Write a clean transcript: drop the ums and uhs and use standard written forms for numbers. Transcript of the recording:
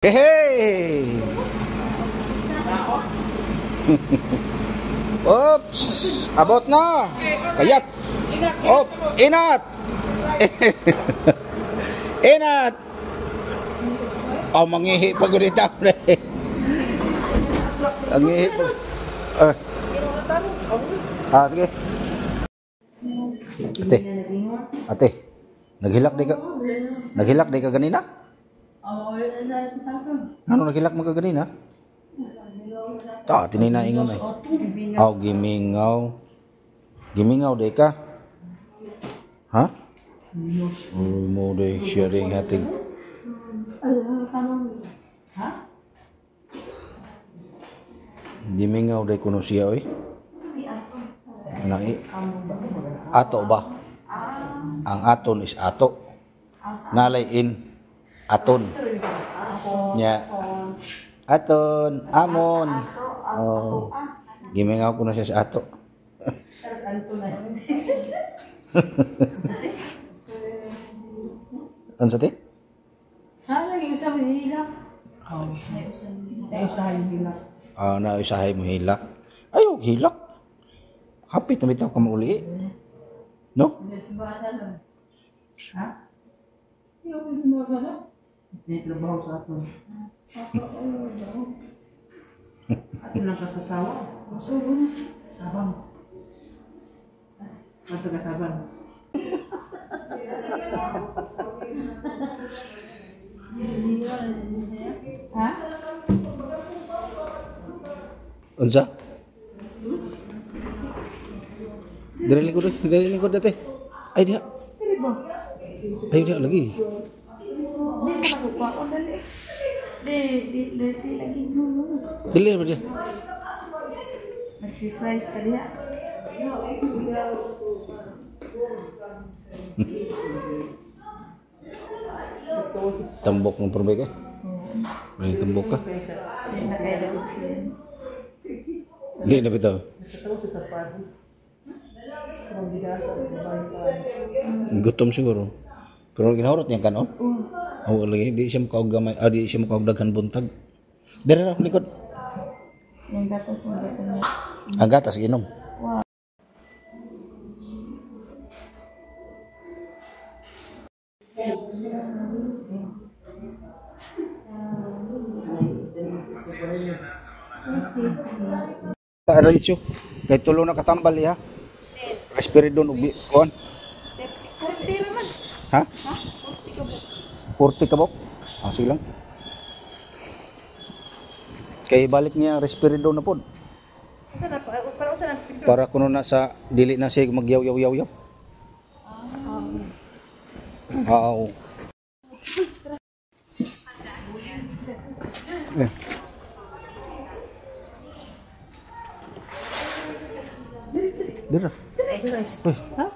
Hey! Hey! Oops! Abot na! Kayat! Op! Inat! Inat! Oh, mangihi pa gud ita. Mangihi pa. Ah, sige. Ate. Ate. Naghilak di ka. Naghilak di ka ganina? Ano naghilak mo ka ganina? Ta, tinina ingon ay. Aw, gimingaw. Gimingaw di ka? Ha? Oh, mo di sharing hating. Ha? Gimingaw di kuno siya oy. Nai. Ato ba? Ang aton is ato. Nalay in aton. Nya. Aton, amon. Oh. Gimingaw ko na siya sa ato. Ano sa ti? Ha, lagi usap hilak. Usahay hilak. Ah, na usahay mo hilak. Ayaw, hilak. Kapit na bitaw ka mauli. No? Ha? May trabaho sa aton. Ato lang ka sa sawa. Sabang. Ato ka sabang. Ha? Unsa? Dili lingkod dati. Ay diha. Ay diha lagi. Di pa nakukuha ko dali. Di di di di lagi. Dili ba di? Exercise ka diha. Tambok ng probay ka? May tambok ka? Di na kayo. Di na bitaw. Gutom siguro. Pero ginahurot niya kanon? Oo, lagi di siya makaog gamay, ah, di siya makaog daghan buntag. Dire ra likod. Yung gatas mo gatas niya. Ang gatas inom. Wow. Ano issue? Kay tulo na katambal ya. Risperidone ug kuan. Ha? 40 kabok. Ah, sige lang. Kay balik niya risperidone na pod. Para kuno na sa dili na siya magyaw yaw yaw yaw. Ah. Eh. Dira. Ha?